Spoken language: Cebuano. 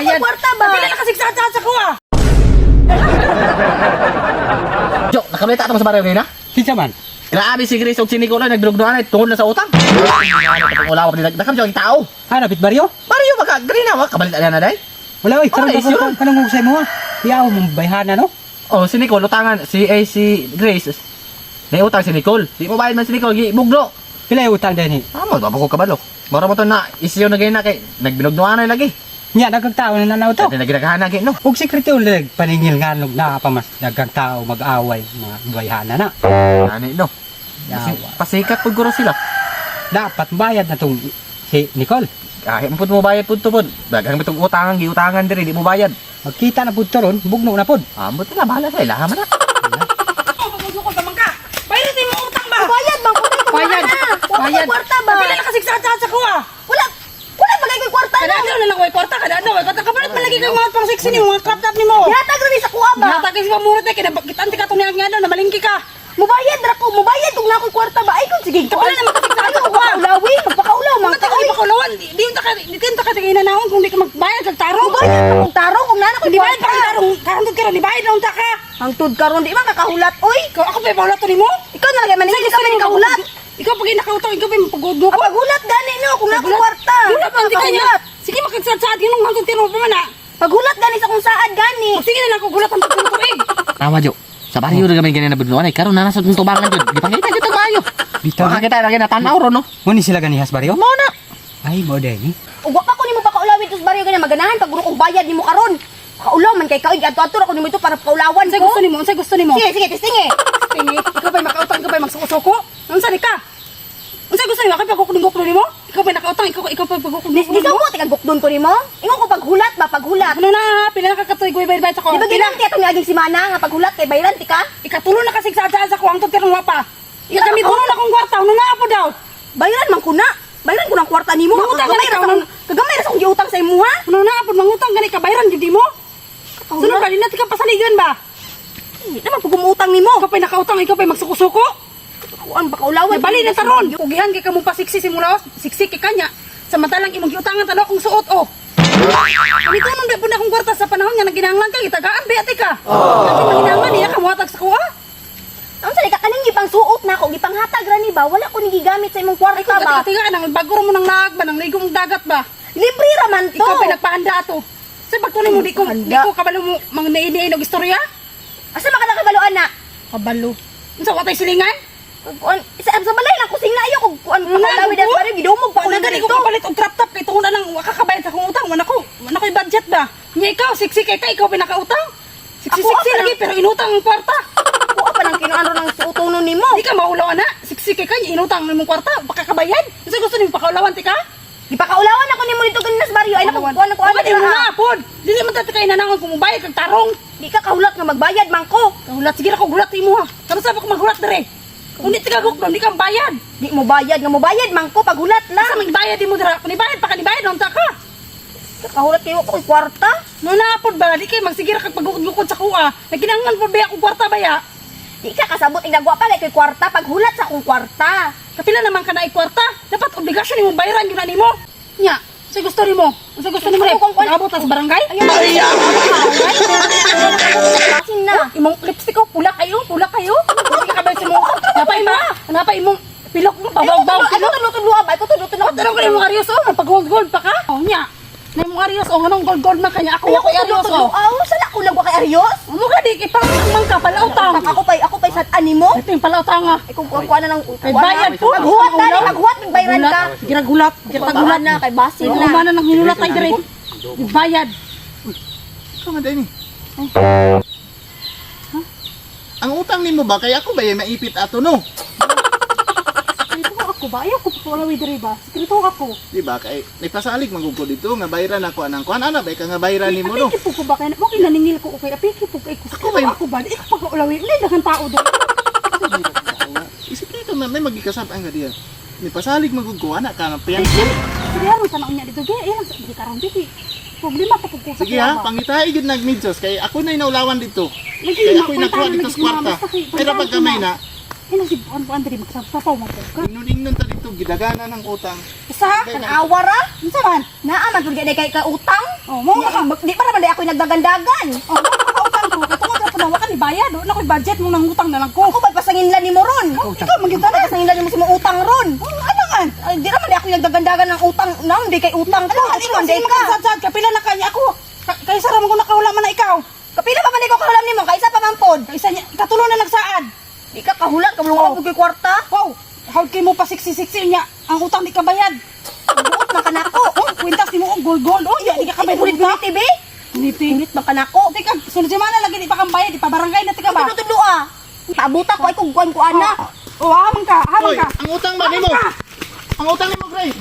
Bayad. Kwarta ba? Pila na kasi sa ko ah. Jo, nakabalita ka mo sa baryo ngayon ha? Kinsa man? Grabe si Grace og si Nicolay nagdrugduhan ay tungod na sa utang. Wala pa nila. Nakam ang tao. Hanapit baryo? Baryo baka green na wa kabalita na na day. Wala oy, karon Wala, ka isyo. kanang usay mo ha. Iyaw mong bayhana no. Oh, si Nicole utangan si eh, si Grace. May utang si Nicole. Di mo bayad man si Nicole, gi bugno. Pila yung utang din eh. Amo ba ko kabalo. Mara mo to na isyo na gayna kay nagbinugnuan na lagi. Nya daghang tao na nanaw to. Dati nagginagahan gi no. Ug sekreto leg paningil nga nog naa pa mas daghang tao mag-away mga bayhana na. Ani no. Yawa. Pasikat pud guro sila. Dapat bayad na tong si Nicole. Kahit mo pud mo bayad pud to pud. Daghang bitong utangan giutangan diri di mo bayad. Magkita na pud to ron, bugno na pud. Amot na bahala sa ilaha man na. Oh, pagugukol ka man ka. Bayad mo utang ba? Bayad man ko. Bayad. Bayad. Kwarta ba? Pila na kasi sa ko ah. Wala. Wala bagay ko'y kwarta Kada no. adlaw na lang way kwarta, kada adlaw way kwarta. Kapalit man lagi kang mga pang sexy nimo, mga crop top nimo. Gihatag ra ni sa kuha ba? Gihatag kasi pamurot na kinabakitan ti kato niya nga na malingki ka. Mubayad ra ko, mubayad kung na ako'y kwarta ba? Ay kung sige. Wala naman kasi sa Ayaw kuha. pakaulawi, magpakaulaw man Mga ka ka oy. pakaulawan, di unta ka di unta ka ginanahon kung di ka magbayad kag tarong. Mubayad ka kung tarong kung naa na ko'y Di bayad pa kwarta. kag tarong, karong tud karon di bayad na unta ka. Hangtod karon di man kakahulat oy. Ikaw ako pa paulat nimo. Ikaw na lagi maningil ka man kahulat. Ikaw pag nakautang, ikaw pa mapagudno Ang ko. paghulat gani no kung naa ko'y kwarta. Wala pa di kanya. Paghulat. Sige makagsadsad ginong hangtod tiro pa man ah. Paghulat gani sa kung saad gani. Sige na lang ko gulat ang pagtuig. Tama Jo. Sa baryo ra gamay ganyan na budluan ay karon na nasa tong tubangan jud. Gipangita jud tong maayo. Bitaw. Baka kita lagi na tan-aw ron no. Mo ni sila ganihas baryo? Mao na. Ay mo din eh. Ug wa pa ko nimo pakaulawin tos baryo ganyan maganahan pag kong bayad nimo karon. Pakaulaw man kay kaoy adto-adto ra ko nimo ito para pakaulawan Unsay ko. gusto nimo? Unsay gusto nimo? Sige, sige, testing eh. Tingi, ikaw ba'y makautang, ikaw ba'y magsuko-suko? Unsa ni ka? Unsa gusto nimo? Ako pagkukudong nimo? Ikaw ba'y nakautang, ikaw ba'y pagkukudong Di sa mo tikang gukdon ko nimo. Ingon ko paghulat ba paghulat. Ano na, pila na kakatuig way bayad sa ko. Di ba Pila? ginanti atong niaging simana nga paghulat kay bayran ti ka? Ikatulo na kasi sa sa ko ang tagtirong wapa. Ikagamit ko na akong kwarta, ano na apo daw? Bayran man ko na. Bayran ko ng kwarta nimo. Mangutang Kagamay gani ra ka, sa kagamay ra sa akong giutang sa imuha. Ano na apo mangutang gani ka bayran gyud mo? Sunod ba di na ka pasaligan ba? Hindi naman pag umuutang nimo. Ikaw pa'y nakautang, ikaw pa'y magsuko-suko. Kuan pakaulawan. Bali na taron. Ugihan kay kamo pa siksi simula, siksi kay kanya. Samantalang imong giutangan tanaw kung suot oh. Kami tunong di po na akong kwarta sa panahon nga naginanglan ka, gitagaan ba ate ka? Kasi manginanglan niya ka muhatag sa kuha. Ang sa ka kaning gipang suot na ako, gipanghatag ra ni ba? Wala ko ni gigamit sa imong kwarta Ikaw ba? kati ka nang bago mo nang naag ba nang ligo mong dagat ba? Libre ra man to. Ikaw pa nagpahanda ato. Sa pagtunay mo di ko di Handa. ko kabalo mo mang naini og istorya? Asa man ka nakabaloan na? Kabalo. Unsa watay silingan? Kuan sa balay lang kusing na ayo kog kuan Ano, pakaulawi ko? das baryo gidumog pa ko Wala gani ko dito. kapalit og crop top kay tungod na lang wa ka kabayad sa akong utang, wala ko'y budget ba. Nya ikaw siksi kay ka ikaw pinakautang. Siksi Ako, siksi ako lagi pero inutang ang kwarta. Kuha pa nang kinuan ro ng suotonon nimo. Di ka maulaw na. Siksi kay ka nya inutang imong kwarta, baka kabayad. Unsa gusto nimo pakaulawan ti ka? Gipakaulawan ako nimo dito ganin sa baryo. Ay nako kuan ko Wala ano mo na pod. Dili man ta kay nanangon kung mubayad kag tarong. Di ka kahulat nga magbayad man ko. Kahulat sige ra ko gulat imo ha. Karon sa pa ko maghulat dire. Kung di ka gukdon, di ka bayad. Di mo bayad nga mo bayad man ko paghulat lang. Asa magbayad mo dira? Kung ibayad pa ka nibayad unta ka. Di ka Kahulat kayo ko kwarta. No na pod ba di kay magsigira kag pagukod-gukod sa kuha. Nagkinahanglan pod ba akong kwarta ba ya? Di ka kasabot ing nagwa pa kay kwarta paghulat sa akong kwarta. Kapila naman ka na kwarta. Dapat obligasyon nimo bayaran yun na nimo. Nya, sa gusto nimo? Sa gusto nimo Ako kung- Abot ta sa barangay? Ayun. Ay. Basin na. Imong lipstick ko pula kayo, pula kayo. Hindi ka kabay sa mo. Napay ma, napay imong pilok mo babaw-baw Ano pilok. tulo tulo ba? Ko tulo tulo. Tanong ko imong arios oh, nagpag-gold gold pa ka. Oh nya. Na imong arios oh, nganong gold gold man kanya ako Ako ako arios tulo tulo. oh. Aw, sala ko lang wa kay Arios. Mo ka di ipangutang man ka palautang. Ako pay sad animo. Ito yung palautang ah. Ay kung kuan kuan na lang. Kay bayad po. Maghuwat na maghuwat magbayran ka. Giragulat, giragulat na kay basin na. na. Umana nang hinulat ay dire. Bayad. Ikaw man ni. Ang utang nimo ba kay ako ba yung maipit ato no? Sekreto ako ba? Ayaw ko pakaulawi dire ba? Sekreto ako. Di ba kay nagpasalig man gud ko dito nga bayran ako anang kuan ana ba ka nga bayran nimo no? Apiki po ko ba kay mo kinaningil ko okay. Apiki po kay ko. Ako ba Ako ba? Di ko pakaulawi. Hindi daghang tao do. Isikreto man may magikasab ang diya. Nipasalig man gud ko ana ka nga piyan. Sige aron sa naunya dito. Ge, ilang sa di karon dito. Problema pa pud ko sa Sige ha, kuha ba? pangitai gud nagmidsos kay ako na inaulawan dito. Lagi, Kay ako'y mapunta nakuha na dito lagi sa kwarta. basta kay- Pero puntahan pag ko gamay na. na, Ina si buan buan diri magsapaw man po ka. Ingnon-ingnon ta dito gidaganan ang utang. Isa ha? Tanawa ra. Unsa man? Naa man pud kay ka utang. Oh, mo Di ka. di pa raman di ako nagdagandagan. Oh, mo ka utang ko. Kay tungod ra po na wa ka ni bayad. Wa na koy budget mo nang utang na lang ko. Ako magpasanginlan nimo ron. Oh, ikaw man gyud Ako magpasanginlan nimo sa imong utang ron. Oh, ano man? Ay, di raman di ako nagdagandagan ng utang. Nang di kay utang ko. Ano man Ano ikaw man sige di ka. makasad ka pila na kanya ako. Kaysa ra man ko nakahula man na ikaw. Kapila pa man ikaw kahulam nimo kaysa pa man pod. Kaysa niya katulo na nagsaad. Di ka kahulan kabulong Oh. ako pud kwarta. Wow, how kay mo pa 66 niya ang utang di ka bayad. Buot man kanako. Oh, kwintas nimo og gold gold. Oh, ya di ka kabayad. Kulit kulit TV. Kuniti. Kulit man kanako. Teka, sunod semana lagi di pa kang bayad, di pa barangay na tika ba? Ano tudlo ah? Pabuta ko ay kung kuan ko ana. Oh, hamon ka, hamon Oy, ka. ang utang ba nimo? Hamon ka. Ang utang nimo, Grace.